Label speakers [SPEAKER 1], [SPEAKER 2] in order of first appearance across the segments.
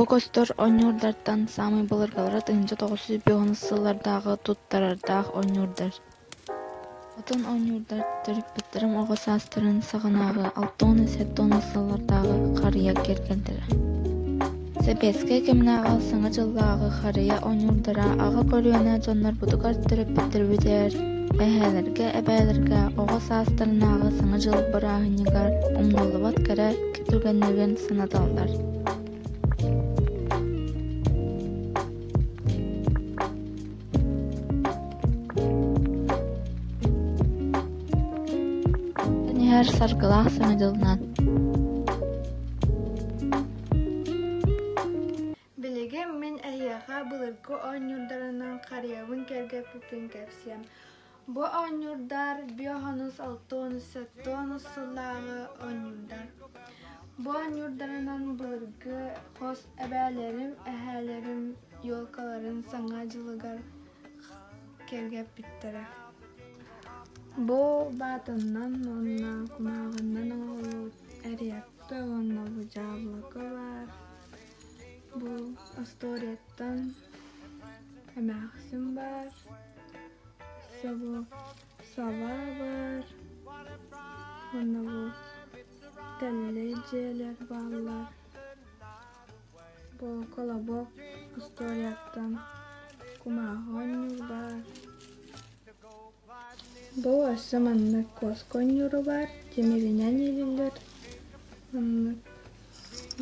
[SPEAKER 1] Бу көстөр оонньуурдартан саамай былыргылара 1905 сыллардааҕы туттарардаах оонньуурдар. Атын оонньуурдар төрөппүттэрим оҕо саастарын саҕанааҕы 60-70 сыллардааҕы харыйа киэргэллэрэ. Сэбиэскэй кэмнээҕи Саҥа дьыллааҕы харыйа оонньуурдара аҕа көлүөнэ дьоннорбутугар төрөппүттэрбитигэр, эһээлэргэ, эбээлэргэ оҕо саастарынааҕы Саҥа дьыл бырааһынньыгар умнуллубат кэрэ түгэннэрин санаталлар. Иһэр саргылаах Саҥа дьылынан
[SPEAKER 2] Билигин мин эһиэхэ былыргы оонньуурдарынан харыйабын кэргэппиппин кэпсиэм. Бу оонньуурдар биэс алтыс сэттэ сыллааҕы оонньуурдар. Бу оонньуурдарынан былыргы хос эбээлэрим, эһээлэрим елкаларын Саҥа дьылыгар кэргэппиттэрэ. Бу баатаннан уонна кумааҕыннан оҥоһуллубут эриэппэ уонна бу дьаабылыка баар. Бу остуоруйаттан эмээхсин баар, өссө бу сова баар уонна бу тэллэй дьиэлэр бааллар. Бу колобок остуоруйаттан кумааҕы оонньуур баар. Бу өссө маннык куоска оонньуура баар, тимиринэн иилиллэр. Маннык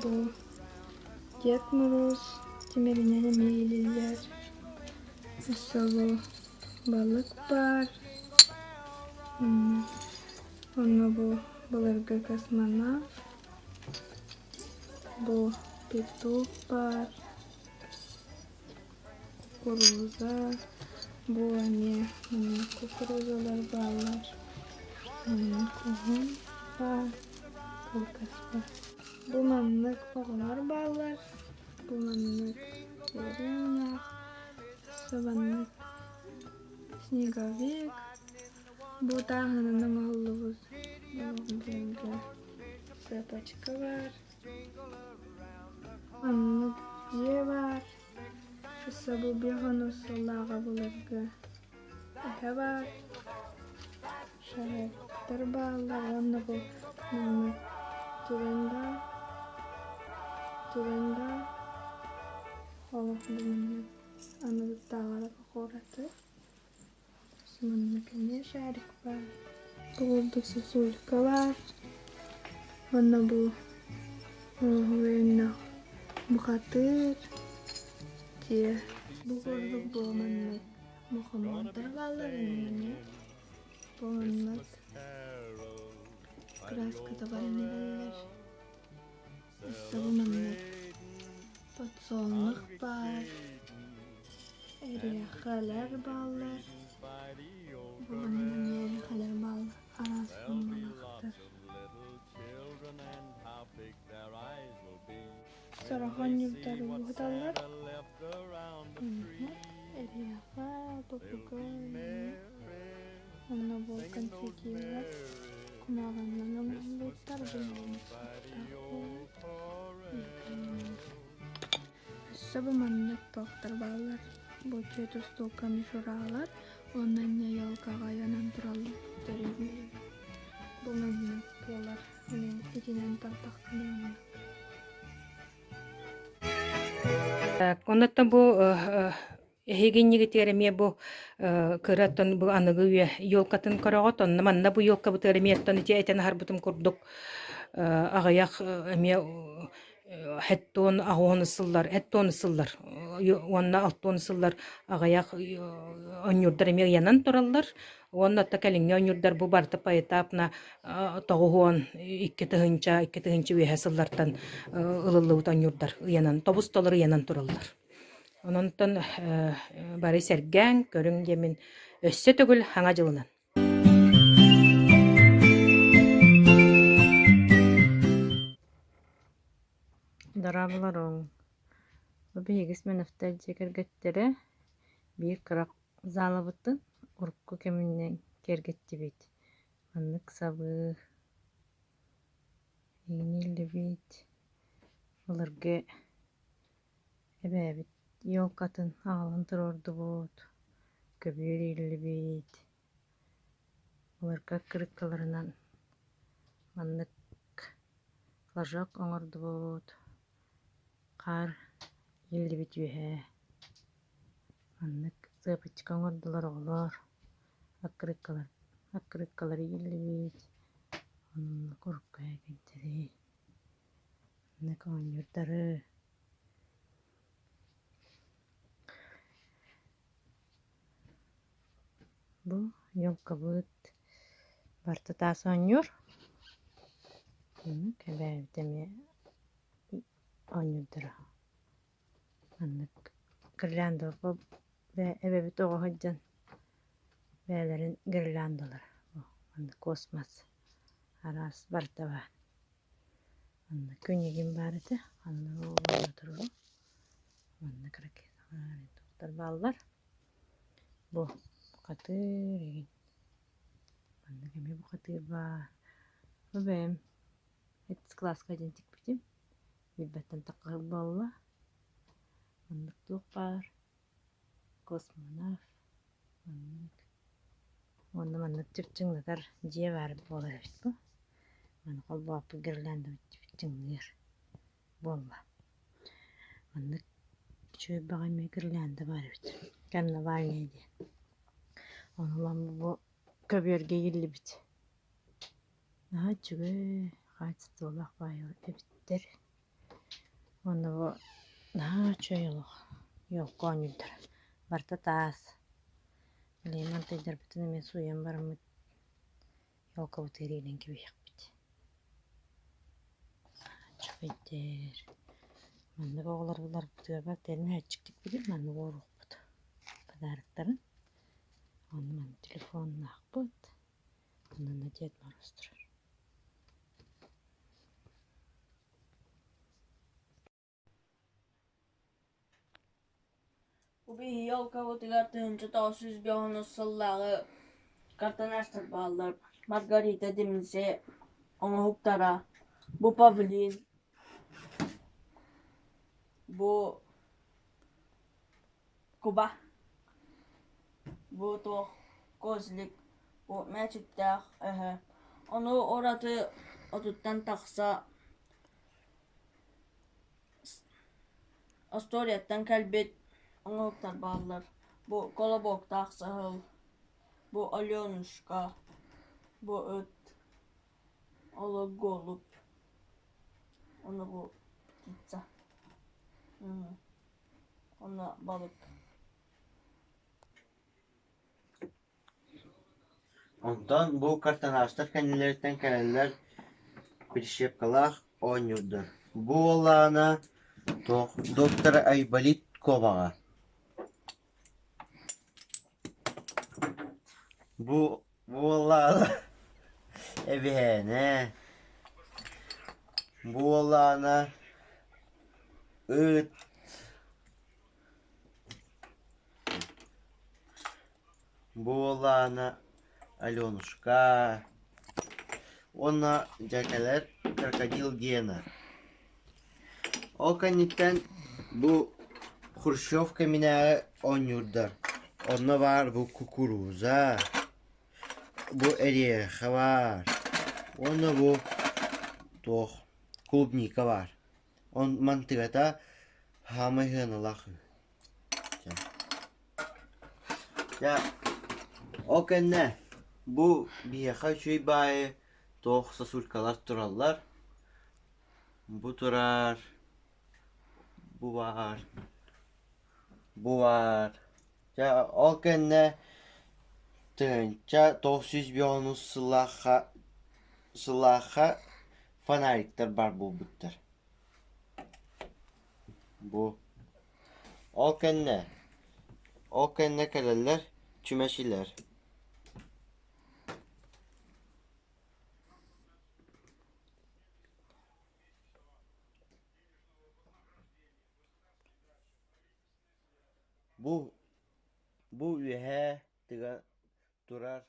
[SPEAKER 2] бу Дед Мороз тимиринэн эмиэ иилиллэр. Өссө бу балык баар. Онно бу былыргы космонавт. Бу петух баар. Кукуруза, бу эмиэ манна кукурузалар бааллар. Маннык уһун баар, кылгас баар. Бу маннык оҕолор бааллар. Бу маннык деревнях, өссө маннык снеговик. Бу тааһынан оҥоһуллубут цепочка баар. Маннык дьиэ баар. Өссө бу биэс сыллааҕы былыргы эһэ баар. Шареттар бааллар уонна бу маннык түгэн баар. Түгэн баар. Олох бу маннык аныгыттааҕара куораты. Маннык эмиэ шарик баар. Бу курдук сосулька баар. Уонна бу оһуойуннах бухатыыр дьиэ. Бу курдук бу маннык мухомордар бааллар эмиэ. Бу маннык краската баран эрэллэр. Өссө бу маннык подсолнух баар. Эриэхэлэр бааллар. Бу манна эмиэ эриэхэлэр бааллар араас формалаахтар. Сорох оонньуурдары буһуталлар. Эриэхэ, попугай, онно бу конфеттилар кумааҕыннан оҥоһуллубуттар бу Өссө бу маннык туохтар бааллар. Бу түөрт устуука мишуралар уонна инньэ елкаҕа ыйанан тураллар төрүүр. Бу маннык буолар. Мин итинэн тардахпына маннык.
[SPEAKER 3] Оннуттан бу Эһиги иннигитигэр эмиэ бу кыра оттон бу аныгы үйэ елкатын көрөҕүт. Онно манна бу елкабытыгар эмиэ оттон ити этэн аһарбытым курдук аҕыйах эмиэ хэттуон аҕуон сыллар хэттуон сыллар уонна алтуон сыллар аҕыйах оонньуурдар эмиэ ыйанан тураллар. Уонна отто кэлиҥҥи оонньуурдар бу барыта поэтапно 92 2000 үөһэ сыллартан ылыллыбыт оонньуурдар ыйанан тобус толору ыйанан тураллар. Ононтон бары сэргээҥ, көрүҥ диэммин өссө төгүл Хаҥа дьылынан.
[SPEAKER 4] Дорооболоруҥ! Бу биһиги Сменовтар дьиэ кэргэттэрэ биир кыра залабытын урукку кэминэн киэргэттибит. Маннык сабыы иҥниллибит былыргы. Эбээбит елкатын аҕалан туруордубут, көбүөр ииллибит, былыргы аккырыыккаларынан маннык флажок оҥордубут, хаар ииллибит үөһээ, маннык цепочка оҥордулар оҕолор, аккырыыккалар аккырыыккалары ииллибит, оннук урукку ээгинтэри Маннык оонньуурдары Бу елкабыт барыта таас оонньуур. Маннык эбээбит эмиэ оонньуурдара. Маннык гирляндаларга эбэбит оҕо сылдьан бэйэлэрин гирляндалара. Маннык космос араас барыта баар. Манна күнүгүн баар этэ, ханна оҕолорго туруору. Манна ракеталар, туохтар бааллар. Бу бухатыыр игин. Маннык эмиэ бухатыыр баар. Бу бэйэм сэттис кылааска диэн тикпитим. Билбэттэн таххаһык буолла. Маннык туох баар. Космонавт. Маннык. Уонна маннык чыпчыҥнатар дьиэ баар буолар эбит бу. Маны холбооппут гирляндабыт чыпчыҥныыр буолла. Маннык үчүгэй баҕайы эмиэ гирлянда баар эбит. Карнавальная диэн. Ону ылан бу көбүөргэ ииллибит. Наһаа үчүгэй хаачыстыбалаах баайы эбиттэр. Уонна бу наһаа үчүгэй олох елка оонньуурдара. Барыта таас. Билигин мантайдарбытын эмиэ сууйан бараммыт елкабытыгар иилэн кэбиһиэхпит. Үчүгэйдэр. Маннык оҕолор буларбытыгар бартыгар мөһөөччүктүк маннык уоруохпут подароктарын. Онно манна телефоннаахпыт. Онно Дед Мороз турар.
[SPEAKER 5] Бу биһиги елкабытыгар 1905 сыллааҕы картонажтар бааллар. Маргарита Димисе оҥоһуктара, бу павлин, бу куба, бу туох козлик, бу мээчиктээх эһэ. Ону ураты отуттан тахса Остуоруйаттан кэлбит оҥоһуктар бааллар: бу колобоктаах саһыл, бу Аленушка, бу ыт, оло голубь, уонна бу птица, уонна балык.
[SPEAKER 6] Онтон бу картонажтар кэннилэриттэн кэлэллэр прищепкалаах оонньуурдар. Бу буоллаҕына туох доктор Айболит куобаҕа. Бу буоллаҕына эбэһээнэ, бу буоллаҕына ыт Бу буоллаҕына Аленушка уонна дьэкэлэр крокодил Гена. Ол кэнниттэн бу Хрущев кэминээҕи оонньуурдар. Онно баар бу кукуруза, бу эриэхэ баар уонна бу туох клубника баар. Он мантыгата хаамай сыаналаах үһү. Дьэ, ол кэннэ бу биһиэхэ үчүгэй баайы туох сосулькалар тураллар. Бу турар, бу баар, бу баар. Дьэ, ол кэннэ 1995 сыллаахха сыллаахха фонариктар баар буолбуттар. Бу Ол кэннэ Ол кэннэ кэлэллэр чүмэчилэр Бу бу үөһээ тыга турар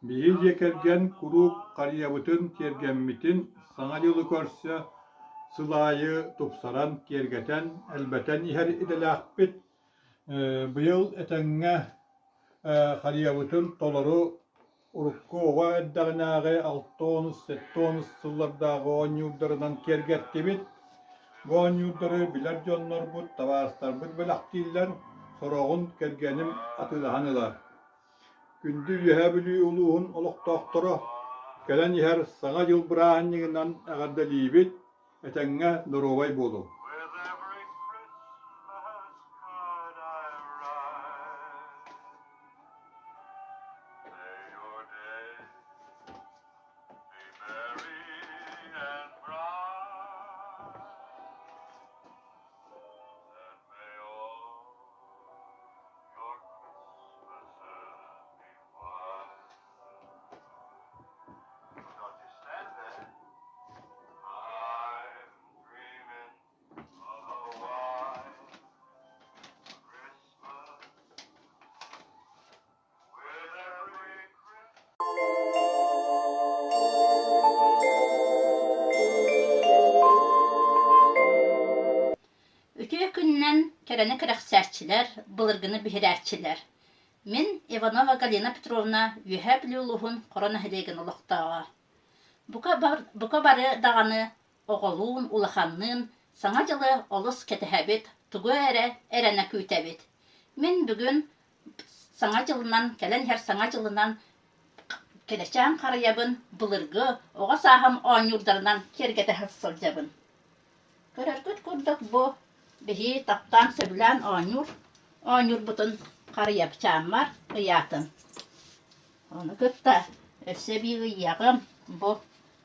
[SPEAKER 7] Биһиги дьиэ кэргэн куруук харыйабытын, тиэргэммитин Саҥа дьылы көрсө сыл аайы тупсаран, киэргэтэн, элбэтэн иһэр идэлээхпит. Быйыл этэҥҥэ харыйабытын толору урукку оҕо эрдэҕинээҕи 60 70 сыллардааҕы оонньуурдарынан киэргэттибит. Бу оонньуурдары билэр дьоннорбут, табаарыстарбыт бэлэхтииллэр, сороҕун кэргэним атыылаһан ылар. Күндү Үөһээ Бүлүү улууһун олохтоохторо, кэлэн иһэр Саҥа дьыл бырааһынньыгынан эҕэрдэлиибит, этэҥҥэ доруобай буолуҥ!
[SPEAKER 8] Үтүө күнүнэн кэрэни кэрэхсээччилэр, былыргыны биһирээччилэр. Мин Иванова Галина Петровна Үөһээ Бүлүү улууһун Хоро нэһилиэгин олохтооҕо. Бука, бука бары даҕаны оҕолуун, улаханныын Саҥа дьылы олус кэтэһэбит, тугу эрэ эрэнэ күүтэбит. Мин бүгүн Саҥа дьылынан, кэлэн иһэр Саҥа дьылынан кэрэчээн харыйабын былыргы оҕо сааһым оонньуурдарынан киэргэтэ сылдьабын. Көрөргүт курдук бу биһи таптаан сөбүлээн оонньуур оонньуурбутун харыйапчааммар ыйаатым. Ону кытта өссө биир ыйыаҕым бу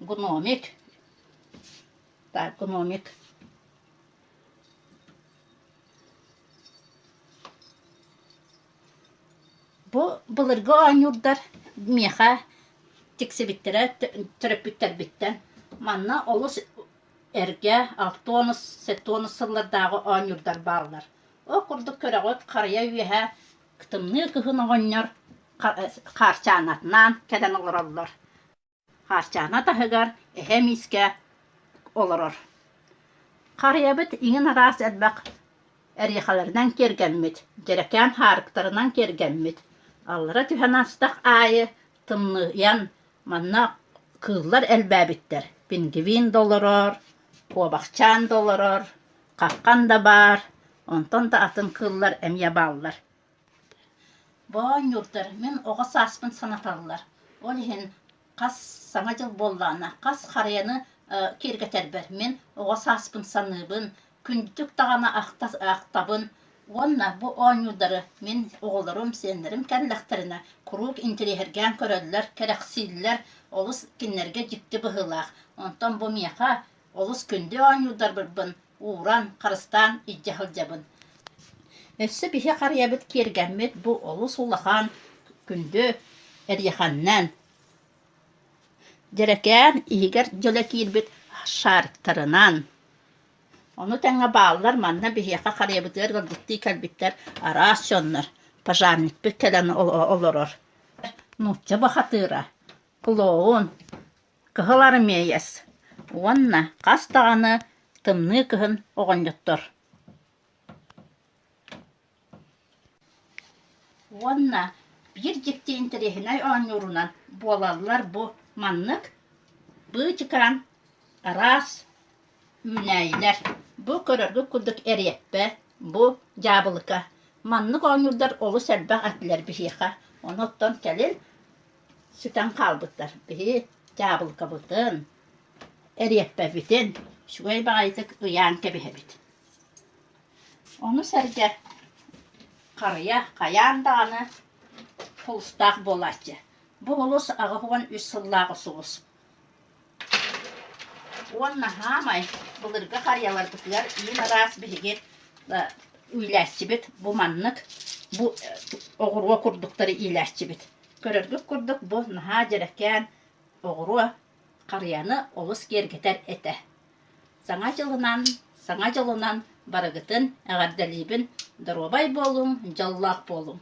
[SPEAKER 8] гномик. Так, гномик. Бу былыргы оонньуурдар миэхэ тиксибиттэрэ төрөппүттэрбиттэн. Манна олус эргэ 60 70 сыллардааҕы оонньуурдар бааллар. Ол курдук көрөҕүт, харыйа үөһэ тымныы кыһын оҕонньор хаарчаанатынаан кэлэн олороллор. Хаарчаана таһыгар эһэ миискэ олорор. Харыйабыт иҥин араас элбэх эриэхэлэринэн киэргэммит, дьэрэкээн хаарыктарынан киэргэммит. Аллара түһэн астах аайы тымныйан манна кыыллар элбээбиттэр: пингвин да олорор, куобахчаан да олорор, хаххан да баар, онтон да атын кыыллар эмиэ бааллар. Бу оонньуурдар мин оҕо сааспын санаталлар. Ол иһин хас Саҥа дьыл буоллаҕына, хас харыйаны киэргэтэрбэр мин оҕо сааспын саныыбын, күндүтүк даҕаны ахтабын уонна бу оонньуурдары мин оҕолорум, сиэннэрим кэллэхтэринэ куруук интэриэһиргээн көрөллөр, кэрэхсииллэр, олус кинилэргэ дьикти быһыылаах. Онтон бу миэхэ олус күндү оонньуурдарбын ууран, харыстаан илдьэ сылдьабын. Өссө биһи харыйабыт киэргэммит бу олус улахан күндү эриэхэннэн дьэрэкээн иһигэр дьөлө киирбит шариктарынан Ону тэҥэ бааллар манна биһиэхэ харыйабытыгар ыалдьыттыы кэлбиттэр араас дьоннор, пожарникпыт кэлэн олорор. Нуучча бухатыыра, клоун, кыһыл армеец уонна хас даҕаны тымныы кыһын оҕонньоттор. Уонна биир дьикти интэриэһинэй оонньуурунан буолаллар бу маннык быычыкаан араас үүнээйилэр. Бу көрөргүт курдук эриэппэ, бу дьаабылыка. Маннык оонньуурдар олус элбэх этилэр биһиэхэ. Ону оттон кэлин сүтэн хаалбыттар. Биһи дьаабылыкабытын, эриэппэбитин үчүгэй баҕайытык ыйаан кэбиһэбит. Ону сэргэ харыйа хайаан даҕаны холустаах буолааччы. Бу олус 83 сыллааҕы сулус. Уонна хаамай былыргы харыйаларбытыгар иин араас биһиги иилээччибит бу маннык бу оҕуруо курдуктары иилээччибит. Көрөргүт курдук бу наһаа дьэрэкээн оҕуруо харыйаны олус киэргэтэр этэ. Саҥа дьылынан, саҥа дьолунан барыгытын эҕэрдэлиибин, доруобай буолуҥ, дьоллоох буолуҥ!